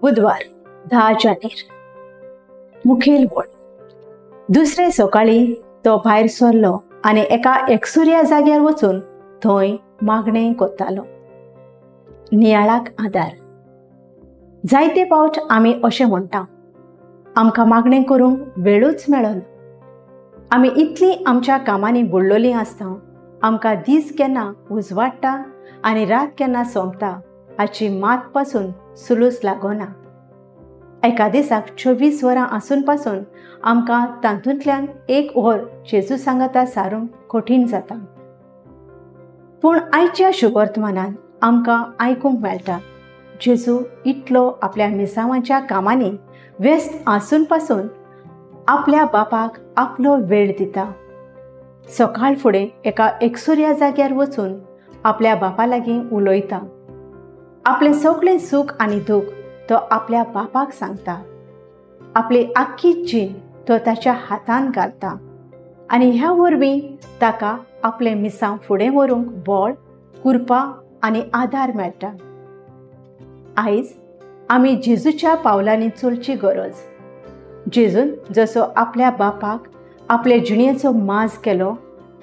बुधवार 10 जानेर. मुखेल वळ. दुसरे सकाळी तो भायर सरलो आनी एका एकसुऱ्या जाग्यार वचून थंय मागणें करतालो. नियाळाक आदार. जायते पावट आमी अशें म्हणटा, आमकां मागणें करूंक वेळूच मेळना. आमी इतली आमच्या कामांनी बुडलोलीं आसता, आमकां दीस केन्ना उजवाडटा आनी रात केन्ना सोंपता हाची मात पासून सुलूस लागना. एका दिसाक 24 वरां आसून पासून आमकां तातूंतल्यान एक वर जेजू सांगाता सारूंक कठीण जाता. पूण आयच्या शुभवर्तमानान आमकां आयकूंक मेळटा, जेजू इतलो आपल्या मिसांवाच्या कामांनी व्यस्त आसून पासून आपल्या बापाक आपलो वेळ दिता. सकाळ फुडें एका एकसुऱ्या जाग्यार वचून आपल्या बापा लागीं उलयता. आपलें सगळें सूख आनी दूख तो आपल्या बापाक सांगता. आपली आख्खी जीण तो ताच्या हातान घालता आनी ह्या वरवीं ताका आपलें मिसांव फुडें व्हरूंक बळ, कृपा आनी आदार मेळटा. आयज आमी जेजूच्या पावलांनी चलची गरज. जेजून जसो आपल्या बापाक आपले जिणेचो माज केलो,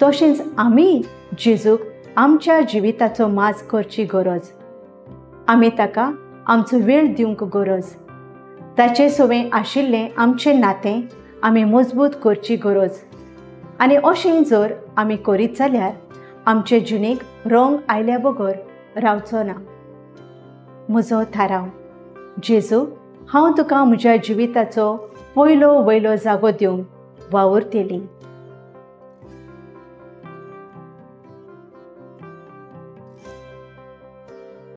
तशेंच आमी जेजूक आमच्या जिविताचो माज करची गरज. आमी ताका आमचो वेळ दिवंक गरज. ताचे सवें आशिल्लें आमचें नातें आमी मजबूत करची गरज. आनी अशें जर आमी करीत जाल्यार आमचे जिणेक रंग आयल्या बगर रावचो ना. म्हजो थाराव. जेजू, हांव तुका म्हज्या जिविताचो पयलो वयलो जागो दिवंक वावुरतली.